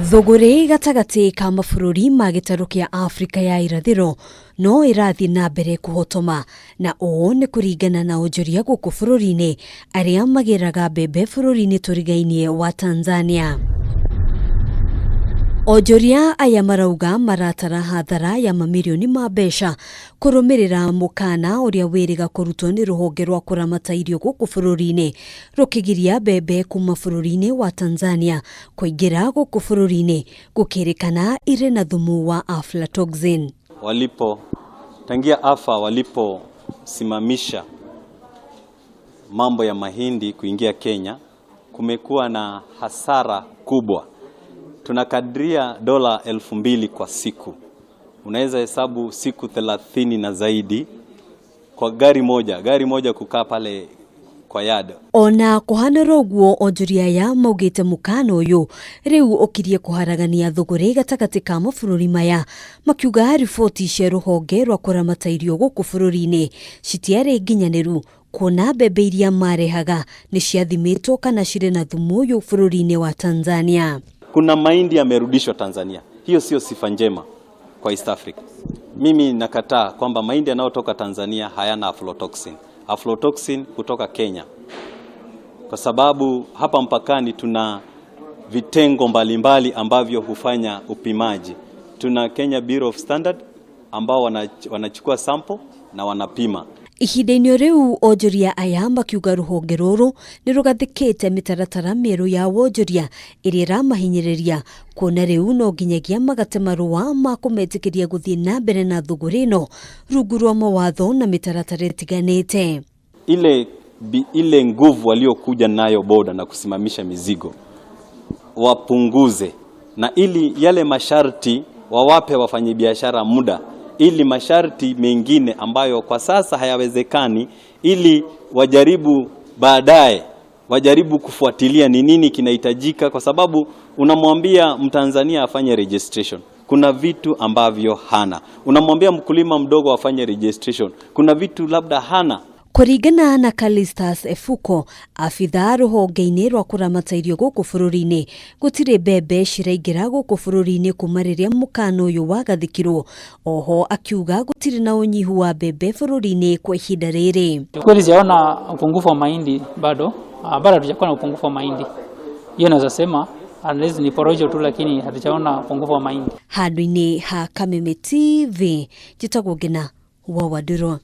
Thũgũrĩ gatagatĩ ka mabũrũri ma gĩtarũ kĩa Afrika ya irathĩro no ĩrathiĩ na mbere kũhotoma, na ũũ nĩ kũringana na onjoria gũkũ bũrũri-inĩ arĩa magĩraga mbembe bũrũri-inĩ tũrigainie wa Tanzania. Onjoria aya marauga maratara hathara ya mamirioni ma mbeca kũrũmĩrĩra mũkana ũrĩa wĩrĩga kũrutwo nĩ rũhonge rwa kũramata irio gũkũ bũrũri-inĩ rũkĩgiria mbembe kuma bũrũri-inĩ wa Tanzania kũingĩra gũkũ bũrũri-inĩ gũkĩrĩkana irĩ na thumu wa aflatoxin. Walipo tangia AFA waliposimamisha mambo ya mahindi kuingia Kenya, kumekuwa na hasara kubwa. Tunakadiria dola 2,000 kwa siku. Unaweza hesabu siku 30 na zaidi kwa gari moja kukaa pale kwa yard. Ona kũhanĩra ũguo, onjoria aya maugĩte mũkana ũyũ rĩu ũkirie kũharagania thũgũrĩ gatagatĩ ka mabũrũri maya, makiuga riboti cia rũhonge rwa kũramata irio gũkũ bũrũri-inĩ citiarĩ nginyanĩru, kuona mbembe iria marehaga nĩ ciathimĩtwo kana cirĩ na thumu ũyũ bũrũri-inĩ wa Tanzania. Kuna mahindi yamerudishwa Tanzania. Hiyo sio sifa njema kwa East Africa. Mimi nakataa kwamba mahindi yanayotoka Tanzania hayana aflatoxin. Aflatoxin kutoka Kenya, kwa sababu hapa mpakani tuna vitengo mbalimbali ambavyo hufanya upimaji. Tuna Kenya Bureau of Standard ambao wanachukua sample na wanapima. Ihinda-inĩ rĩu, onjoria aya makiuga rũhonge rũrũ nĩ rũgathĩkĩte mĩtaratara mĩerũ ya wonjoria ĩrĩa ĩramahinyĩrĩria, kuona rĩu no nginyagia magate marũa ma kũmetĩkĩria gũthiĩ na mbere na thũgũrĩ ĩno rungu rwa mawatho na mĩtaratara ĩtiganĩte. Ile nguvu waliokuja nayo boda na kusimamisha mizigo wapunguze, na ili yale masharti wawape wafanyabiashara muda, ili masharti mengine ambayo kwa sasa hayawezekani, ili wajaribu baadaye, wajaribu kufuatilia ni nini kinahitajika, kwa sababu unamwambia Mtanzania afanye registration, kuna vitu ambavyo hana. Unamwambia mkulima mdogo afanye registration, kuna vitu labda hana. Kũringana na Calistus Efuko, abithaa rũhonge-inĩ rwa kũramata irio gũkũ bũrũri-inĩ, gũtirĩ mbembe ciraingĩra gũkũ bũrũri-inĩ kuma rĩrĩa mũkana ũyũ wagathĩkirwo. Oho akiuga gũtirĩ na ũnyihu wa mbembe bũrũri-inĩ kwa ihinda rĩrĩ. Kweli sijaona upungufu wa mahindi bado, bado hatujakuwa na upungufu wa mahindi. Hiyo naweza sema unless ni porojo tu, lakini hatujaona upungufu wa mahindi. Handũ-inĩ ha Kameme TV, njĩtagwo Ngina wa Wandũrũ.